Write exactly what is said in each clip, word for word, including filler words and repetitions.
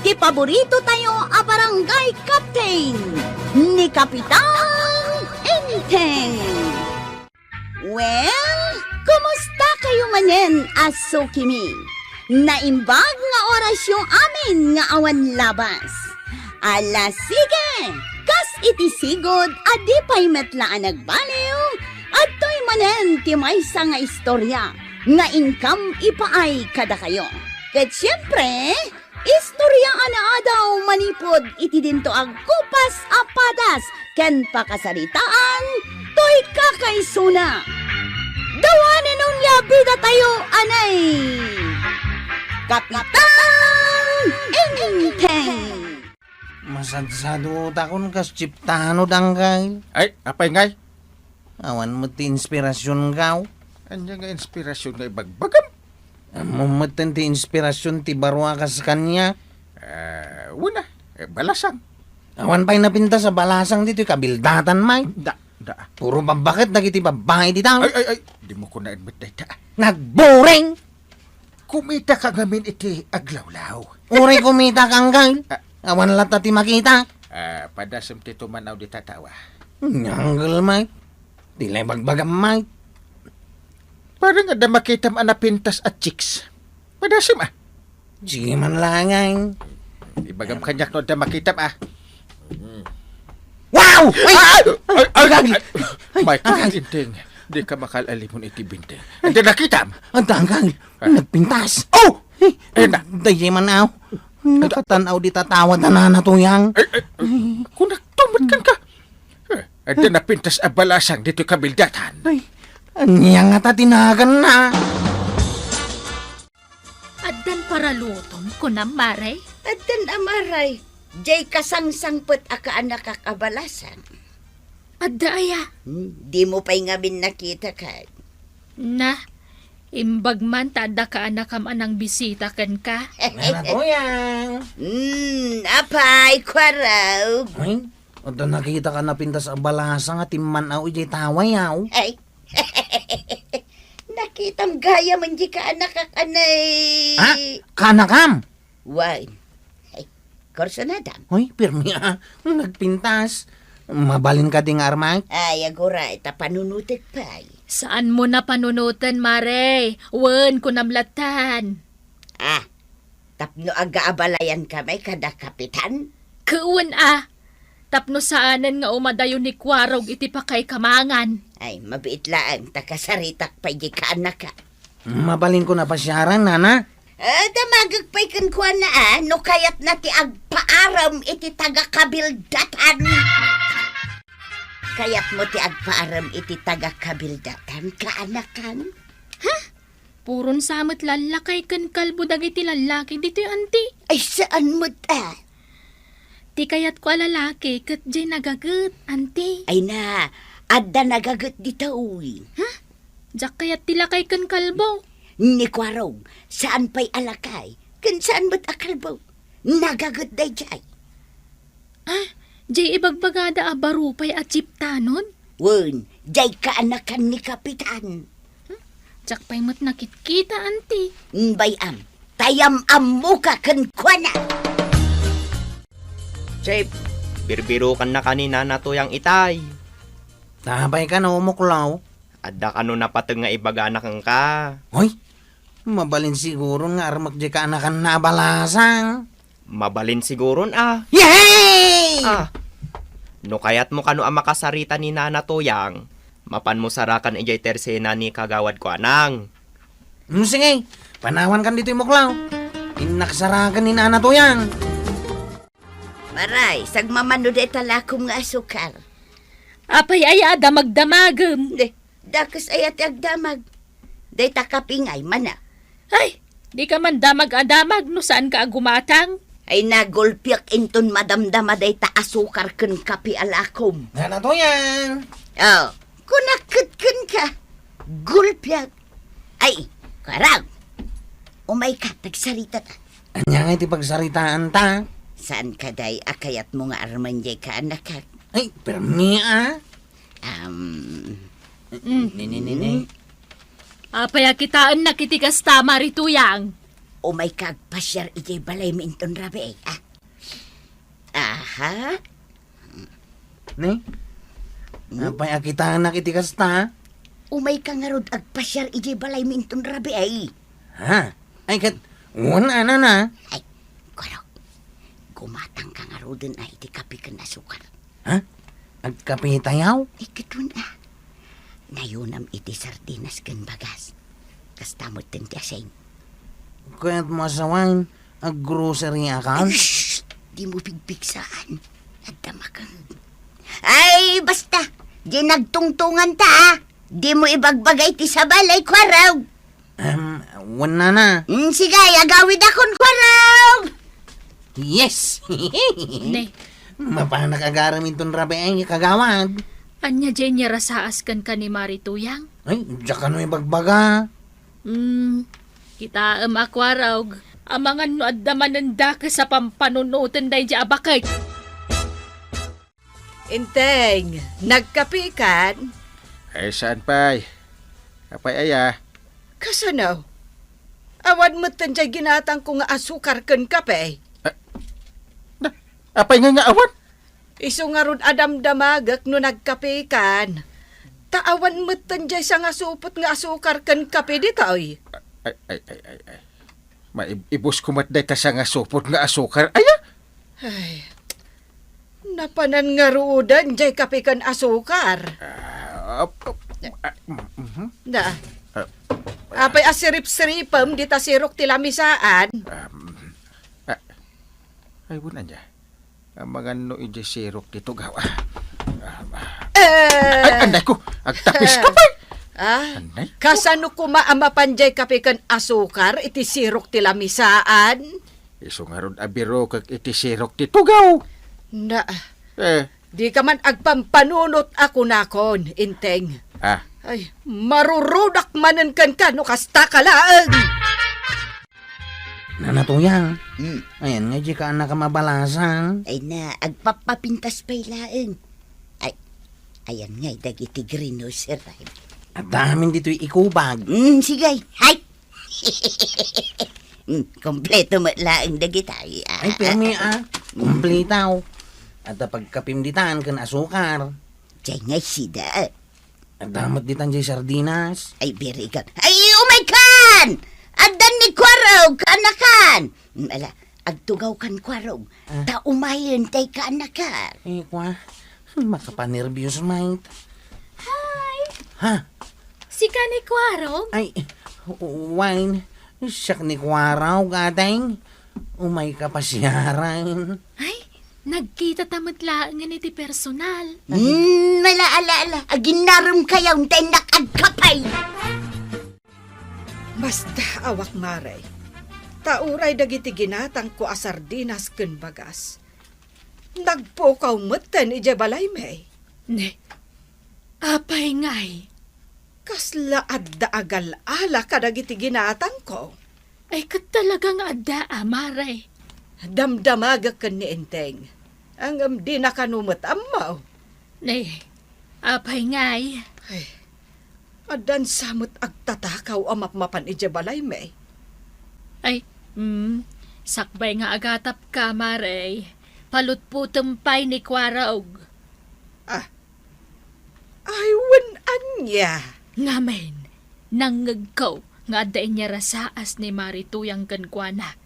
Paborito tayo a barangay captain, ni Kapitan Enteng. Well, kumusta kayo manen a sukimi? Naimbag nga orasyo amin nga awan labas. Ala, sige! Kas iti sigud a di pay met la a nagbaliw, adtoy manen ti maysa nga istorya nga inkam ipaay kadakayo. Ket siempre, istorya a naadaw manipud iti dinto a gupas a padas ken pakasaritaan toy kakaisuna. Dawanen onia bidatayo, anay! Kapitan Enteng! Masadsadutakon kas Chiptano, Dangkay. Ay, apay ngay? Awan met ti inspirasyon, gaw. Ania nga inspirasyon nga ibagbagam? Ammom metten ti inspirasyon ti baro a kas kaniak. Ah, wen a, eh, balasang. Awan pay napintas a balasang ditoy kabildatan, Mike. Da, da. Puro babbaket dagiti babbai dita. Ay, ay, ay, dimo kunaen met dayta. Nagboring! Kumitaka ngamin iti aglawlaw. Uray kumitaka, Anggal. Ah. Awan latta ti makita. Ah, padasem ti tumanaw dita tawa. Anggal, Mike. Di la ibagbagam, Mike. Parang adda makitam a napintas a chicks. Padasem, ah. Sige man lang, ay. Ibagam kaniak no adda makitam, ah. Wow! Ay! Ah! Ay! Ay! Agagi! Ay! Michael, Agagi! Enteng, dika makal-alimon iti binteng. Adda nakitam? Adda, Anggal. Ah. Nagpintas. Oh! Eh, Eh, na- daydi man, aw. Nakatan-aw dita tawa da Nana Tuyang. Ay, ay, ay, kunak, tumatkan ka. Eh, adda napintas a balasang ditoy kabildatan. Ay, ania ngata ti naganna? Addan paralutom, kunam, Mare? Addan a, Mare. Diay kasangsangpet a kaanakak a balasang. Adda aya? Hmm, dimo pay ngamin nakita, kay. Na, imbag man ta adda kaanakam a nangbisita kenka. Nana Tuyang. Hmm, apay, Kuarog. Ay, adda nakitak a napintas a balasang a timman-aw idiay taway, aw. Ay. Nakitam gayam diay kaanakak, anay. Ha? Kaanakam? Wen. Ay, kursunadam. Hoy, pirmi a. Nagpintas. Mabalin kadi nga armak? Ay, aguray, ta panunotek pay. Saanmo a panunoten, Mare. Wen, kunam lattan. Ah, tapno agaabalayan kami kada kapitan? Ket wen a. Tapno saanen nga umadayo ni Kuarog iti pakay kamangan. Ay, mabiit laeng, ta kasaritak pay diay kaanakak. Mabalinko a pasiaran, Nana? Ah, damagek pay kenkuana, ah, no kayatna ti agpaarem iti taga-kabildatan. Kayatmo ti agpaarem iti taga-kabildatan, kaanakan? Ha? Puron sa met lallakay ken kalbo dagiti lallaki ditoy, anti. Ay, saan met, ah? Ti kayatko a lalaki ket diay nagaget, anti. Ay na, adda nagaget ditoy. Ha? Diak kayat ti lakay ken kalbo. Ni Kuarog, saan pay a lakay, ken saan met a kalbo. Nagaget daydiay. Ah, diay ibagbagada a baro pay a chiptanon? Wen, diay kaanakan ni Kapitan. Hmm? Diak pay met nakitkita, anti. Bay-am, ta yam-ammoka kenkuana. Chip, birbirokannaka ni Nana Tuyang itay. Apay kano, Muklaw? Adda kano napateg nga ibagana kenka? Hoy, mabalin siguron nga armek diay kaanakanna a balasang. Mabalin siguron a. Yehey! Ah, no kayatmo kano a makasarita ni Nana Tuyang, mapanmo sarakan idiay tersena ni Kagawad Kuanang. Hmm, sige, panawankan ditoy, Muklaw. Innak sarakan ni Nana Tuyang. Maray, sagmamano dayta lakom nga asukar. Apay aya a damagdamagem? Dakes aya ti agdamag. Dayta kape ngay, mana. Ay, dika man damag a damag no saanka a gumatang. Ay, nagulpiak inton madamdama dayta asukar ken kape a lakom. Nana Tuyang. Oh, kunak ket kenka. Gulpiak. Ay, Kuarog. Umayka, pagsaritata. Ania ngay ti pagsaritaanta? Saan kadi a kayatmo nga armen diay kaanakak? Ay, permi a. Um, Mm. Ni, ni, ni, ni. Apay a kitaennak iti kasta, Mari Tuyang? Umayka agpasiar idiay balaymi inton rabii, a? Aha. Ne? Hmm? Apay a kitanak iti kasta? Umayka ngarud agpasiar idiay balaymi inton rabii, a? Ha? Ay, ket, wen a, nana. Ay, Kuarog, gumatangka ngaruden a iti kape ken asukar. Ha? Agkapetayo? Ay, ket wen a. Nayonam iti sardinas ken bagas. Kasta metten ti asin. Kayatmo a sawen, aggrocery a kan? Ay, shh! Dimo pigpigsaan. Adda makan. Ay, basta! Di nagtungtunganta, a! Dimo ibagbaga iti sabali, Kuarog! Em, wen, nana. Mm, sige, agawidakon, Kuarog! Yes! Ne. Mapanak agarem inton rabii, kagawad. Ania diay inyarasaas kenka ni Mari Tuyang? Ay, diak kano ibagbaga. Hmm, kitaem a, Kuarog, amangan no adda manen dakes a pampanunoten daydiay a baket. Enteng, nagkapekan? Ay, saan pay. Apay aya? Kasano? Awan metten diay ginatangko nga asukar ken kape. Ah, na, apay ngay nga awan? Isu ngarud a damdamagek no nagkapekan. Ta awan metten diay sangasupot nga asukar ken kape ditoy. Ay, ay, ay, ay, ay. Maib-, ibus ko met dayta sangasupot nga asukar. Aya? Ay, napanan ngaruden diay kape ken asukar. Ah, op, op, ah, mhm. Na. Ah. Apay a sirip-siripem dita sirok ti lamisaan? Um, ah, ay, wen ania. Amangan no idiay sirok ti tugaw. Ah, ah, ah. Eh. Ay, anday ko, agtapis ka pay. Ah, anday ko. Kasano koma a mapan diay kape ken asukar iti sirok ti lamisaan? Isu ngarud a birokek iti sirok ti tugaw. Na, eh, dika man agpampanunot a kunakon, Enteng. Ah. Ay, marurudak manen kenka no kasta ka laeng. Nana Tuyang. Hmm. Ayan nga, di ka anak a mabalasan. Ay na, agpapapintas pay laeng. Ay, ayan nga, dagiti green nursery. Adda amin ditoy ikubag. Hmm, sige, hay! Hmm, kompleto met laeng dagita. Ay, permi, ah. Kumplitaw. Adda pagkapim ditan ken asukar. Diay nga sida. Adda met ditan diay sardinas. Ay, very good. Ay, umaykan! Addan ni Kuarog, kaanakan! Mm, ala, agtugawkan, Kuarog. Ah. Ta umayen tay kaanakan. Eh, kwa, makapanerbios, mate. Hi! Ha? Sika ni Kuarog? Ay, wen, siak ni Kuarog, ateng. Umayka pasiaren. Ay, nagkitata met laengen iti personal. Mm, ala, ala, ala. Aginnaremkayo, ta innak agkapay. Masdaawak, Mare. Ta uray dagiti ginatangko a sardinas ken bagas, nagpukaw metten idiay balaymi. Ne, apay ngay? Kasla adda agal-ala kadagiti ginatangko. Ay, ket talaga nga adda, a, Mare. Damdamagek ken ni Enteng. Ngem dina kano met ammo. Ne, apay ngay? Ay, addan sa met agtatakaw a mapmapan idiay balaymi. Ay, mm, sakbay nga agatapka, Mare. Palutputem pay ni Kuarog. Ah, Ay, wen ania? Ngamin, nangngegko nga adda inyarasaas ni Mari Tuyang kenkuana.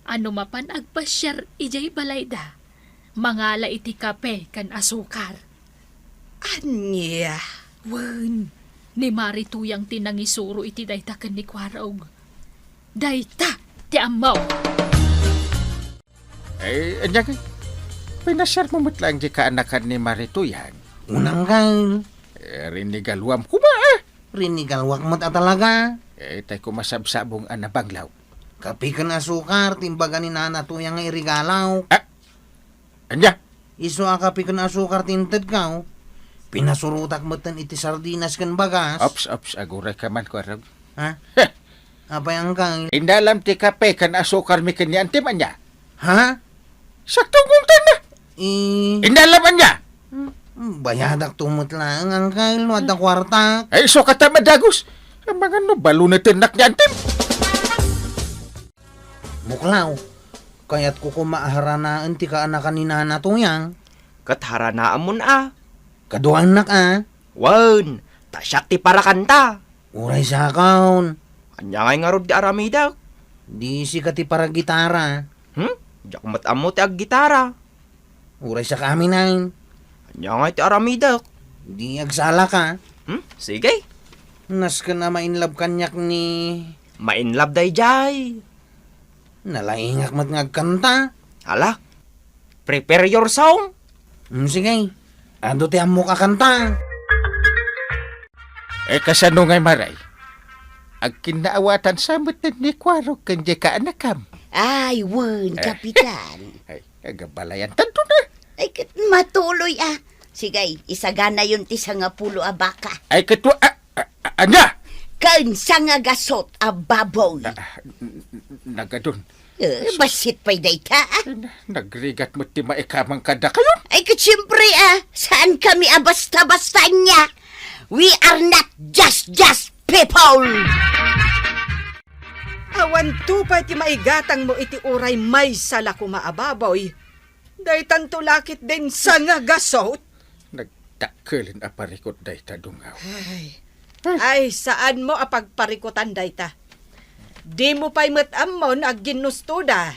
A no mapan agpasiar idiay balayda, mangala iti kape ken asukar. Ania? Wen, ni Mari Tuyang ti nangisuro iti dayta ken ni Kuarog. Dayta ti ammo. Eh, ania ngay? Pinasiarmo met laeng diay kaanakan ni Mari Tuyang. Unang kay. Eh, rinigaluam koma, ah. Rinigaluak met a talaga. Eh, tay koma sabsabong a nabanglaw. Kape ken asukar, ti imbaga ni Nana Tuyang nga irigalaw. Ah, ania? Isu a kape ken asukar ti intedko. Pinasurotak metten iti sardinas ken bagas. Ops, ops, agurayka man, Kuarog. Ha? Heh. Apay, Angkal? Indalam ti kape ken asukarmi ken ni Antim, ania? Ha? Sakto, kuntan na. Eh. Indalam, ania? Hmm, bayadak to met laeng, Angkal, no adda kuarta. Ay, isu kata madagus. Amangan no balunetennak ni Antim. Muklaw, kayatko koma a haranaen ti kaanakan ni Nana Tuyang. Ket haranaenmon a. Kaduaennak a. Wen, ta siak ti parakanta. Uray siakon. Ania ngay ngarud ti aramidek? Di sika ti paragitara. Hmm? Diak met ammo ti aggitara. Uray siak amin ay. Ania ngay ti aramidek? Di agsalaka. Hmm? Sige. Nasken a ma-in love kaniak ni... Ma-in love daydiay. Nalaingak met nga agkanta. Hala, prepare your song. Hmm, sige. Adu ti ammok a kanta. Eh, kasano ngay, Maray? Agkinnaawatan sa met ni Kuarog ken diay kaanakam. Ay, wen, Eh. Kapitan. Ay, agabalayan tanto na. Ay, ket matuloy, ah. Sige, isaganayon ti sangapulo a baka. Ay, ket wa-, a, a, a, ania? Ken sangagasut a baboy. Na-, n-, n-, nagadun. Eh, bassit pay dayta, ah. Ay, na-, nagrigat met ti maikamang kadakayon. Ay, ket siyempre, ah, saan kami a basta-basta ania? We are not just, just people! Awan to pay ti maigatangmo iti uray maysa la koma a baboy. Daytanto la ketdin sangagasut. Nagdakkelen a parikut dayta, dungaw. Ay. Ay, saanmo a pagparikutan dayta. Dimo pay met ammon agginnustoda.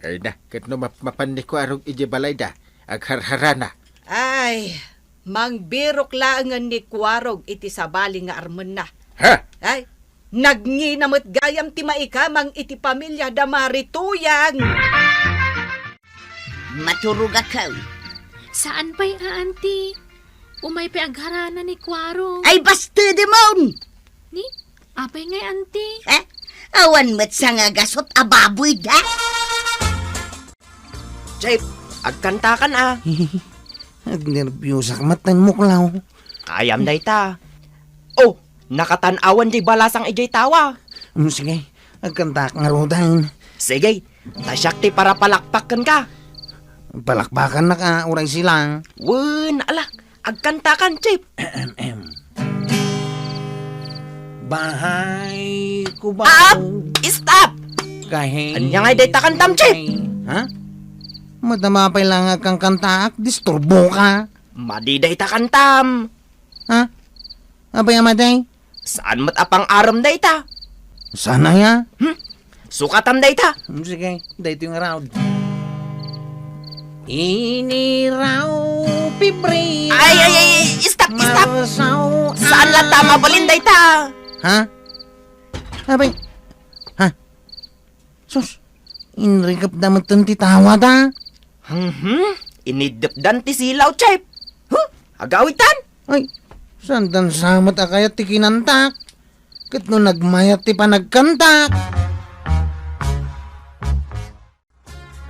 Ay na, ket no map-, mapan ni Kuarog idiay balayda, agharharana. Ay, mangbirok laengen ni Kuarog iti sabali nga armenna. Ha? Ay, nagngina met gayam ti maikamang iti pamiliada Marituyang. Maturogakem. Saan pay a, Auntie? Umay pay agharana ni Kuarog. Ay, basta, demon! Ni? Apay ngay, Auntie? Eh? Awan met sangagasut a baboyda? Jeff, agkantakan a. Agnerbiusak met ten muklaw. Kayam dayta. Oh, nakatan-awan diay balasang idiay tawa. Mm, sige, agkantak ngaruden. Sige, ta siak ti parapalakpak kenka. Palakpakannak a, uray silang. Wen, ala, agkantakan, Chief. Bahay ko ba? Ah! Stop! Kahe-, ania ngay dayta kantam, Chief? Ha? Madama pay lang agkankantaak, disturbo ka. Madi dayta kantam. Ha? Apay a madi? Saan met a pang-arem dayta? Saan aya? Hmm? Sukatam dayta. Hmm, sige, daytoy nga raod. Ini raw Pebrero. Ay, ay, ay, ay, stop, stop. Marsaw. Saan latta mabalin dayta? Ha? Apay? Ha? Sus, inrikepda metten ti tawada. Mhm, iniddepdan ti silaw, Chief. Huh? Agawitan? Ay, saandan sa met a kayat ti kinantak. Ket no nagmayat ti panagkantak.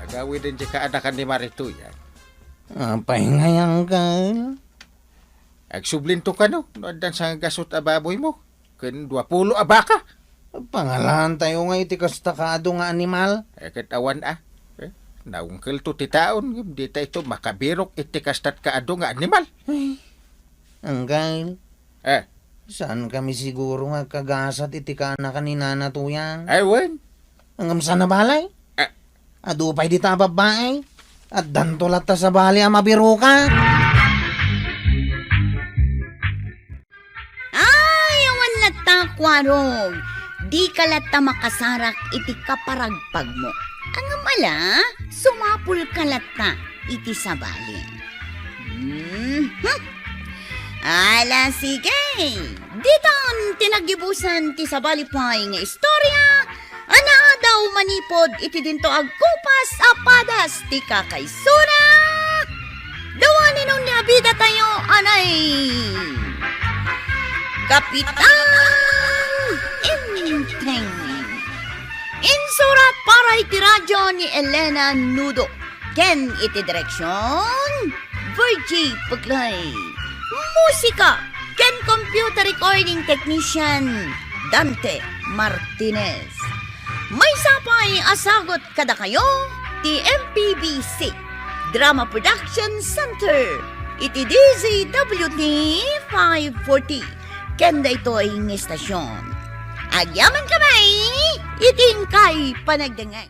Nagawiden ti kaanakan ni Marituyan. Apay ngay, Uncle? Agsublinto kano, no addan sangagasut a baboymo. Ken duapulo a baka. Pangalaantayo nga iti kasta kaadu nga animal. Eh, ket awan a. Eh, naungkelto ti taon, ngem ditayto makabirok iti kastat kaadu nga animal. Ay, Uncle. Eh. Saankami siguro nga agkagasat iti kaanakan ni Nana Tuyang. Ay, wen. Ngem saan a balay? Eh. Adu pay dita a babbai. Addanto latta sabali a mabiroka. Ay, awan latta, Kuarog. Dika latta makasarak iti kaparagpagmo. Ngem ala, sumapulka latta iti sabali. Mhm. Ala, sige. Ditan ti naggibusan ti sabali pay nga istorya. Anaadaw manipud iti dinto agkupas a padas ti kakaisuna. Dawani nun ni abida tayo, anay. Kapitan Enteng. Insurat para iti radyo ni Elena Nudo. Ken iti direksyon, Virgie Puglay. Musika ken computer recording technician, Dante Martinez. Maysa pay a sagut kadakayo ti M P B C Drama Production Center iti D Z W T five forty ken daytoy nga istasyon. Agyaman kami iti inkay panagdengngeg.